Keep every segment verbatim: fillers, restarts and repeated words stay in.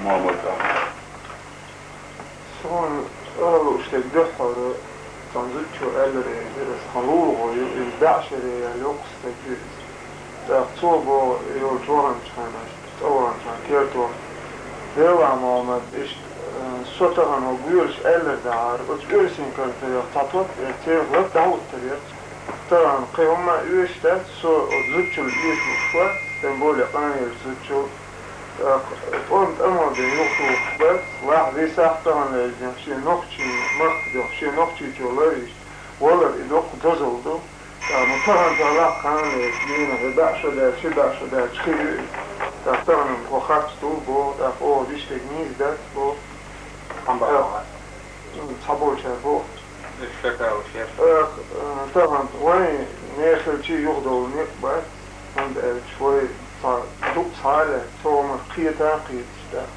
Мохьмад. Суна ала лууш дерг дуьххьара, цхьана зудчо аьлларг, иза тхан лулахо ю, иза бӀешаре яьлла йоккха стаг ю иза. ТӀаккха цо боху йолчу ваханчу хенахь, цӀа ваханчу хенахь керта вахча: «Делахь, Мохьмад, иштта, э, со тахана хьо гоьлуш аьлларг дахьара, оцу оьрсийн кантарех цхьа топ эцна, церах лата дӀахӀуттур яра. Тахана кхин хӀумма а оьшуш дац, со оцу зудчул эшамаш вац, тем более къанъеллачу зудчул». ТӀаккха тӀом тӀамо бен юхатухуш бац, лахь висахь тахана лежнехь, шен нохчийн махка дуьхьа, шен Нохчийчоь ларйиш валар, и доккха дозалла ду. ТӀаккха ну тахана тӀехь лаккха ханна лежа, дийнахь и бӀе шо даьлча, ши бӀе шо даьлча хир ю иза. ТӀаккха тахана хьо харц ду боху, тӀаккха оха диш дерг нийса дац боху. Цхьаболчара боху. Уьш шака уьш яц. Эх, э, тахана вайн нехилчий юхадовла некъ бац, хӀунда аьлча вай цхьа дукха схьа а лаьцна, цу хӀуманах кхета а кхеташ дац.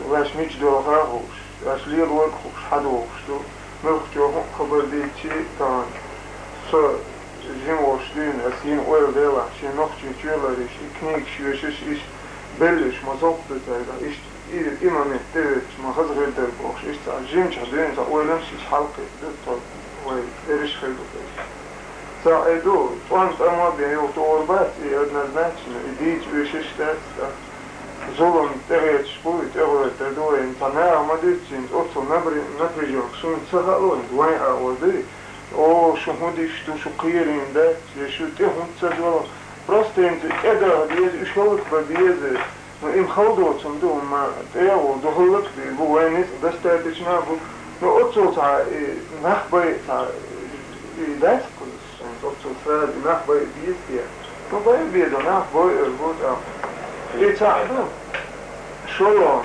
Ваьш мича доьлху а хууш, ваьш лелорг а хууш, хьан дохуш ду. Муьлххачо хӀун хабар дийцчий а тахана, со жима волуш дуьйна ас йина ойла делахь, шен Нохчийчоь ларйиш, и книгаш йоьшуш, иштта белларш ма зовкх ду цаьргахь, иштта и, и момент тӀеветташ ма хаза хир дара бохуш, иштта цхьа жимчохь дуьйна цхьа ойланаш иштта хьалакхийтта ду, тхо вай берриш хир ду хезаш. Цхьа а ду, тӀом тӀамо бен юхатухур бац, и однозначно, и дийца оьшуш дац, ткъа зулам тӀегӀерташ бу, и тӀегӀертар ду вайна. Цхьа наха ма дуьйцу, оццул напря-, напряжёнка шуна ца хаало, вайн агӀор дуй. О, шу хӀун диш ду, шу кхерийна дац, я шу тӀе хӀунда ца доьлху? Просто хӀинца тӀедаха деза, уьш хӀаллакбан беза. Ну, им хала доцург ду, хӀумма тӀе а ву, духаллакх а бу, вайн ницкъ достаточно а бу. Ну, оццул цхьа, и, нах бай, цхьа, и, дац кхуза, шайн оццул сразу и нах бай а беза те. Ну, бай а беза, нах бой эр бу тӀаккха. И цхьаъ ду. ШолгӀа.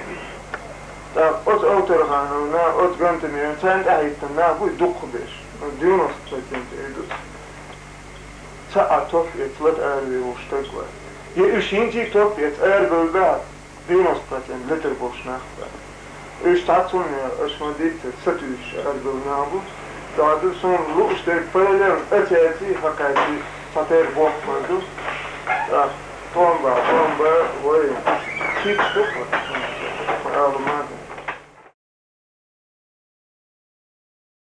ТӀаккха оцу Овтархановна, оцу Гантамирна, царна тӀаьхьа хӀиттина нах бу, и дукхахберш. Ну, девяносто процентов и ду. Цхьа а топ эца лата араваьлла волу стаг вац. Я уьш хӀинций топ эца арабевлла бац, девяносто процент латар болуш нах бац. Уьш цхьацунна, аша ма дийццара, сатуьйсуш арабевлла нах бу. ТӀаккха ду суна лууш дерг параллельно цӀа цаьрций, хьан кхаьрций, цхьатерра боккха ду. ТӀаккха тӀом бан, тӀом бан, вай, кхидӀа ду, ала ма ду.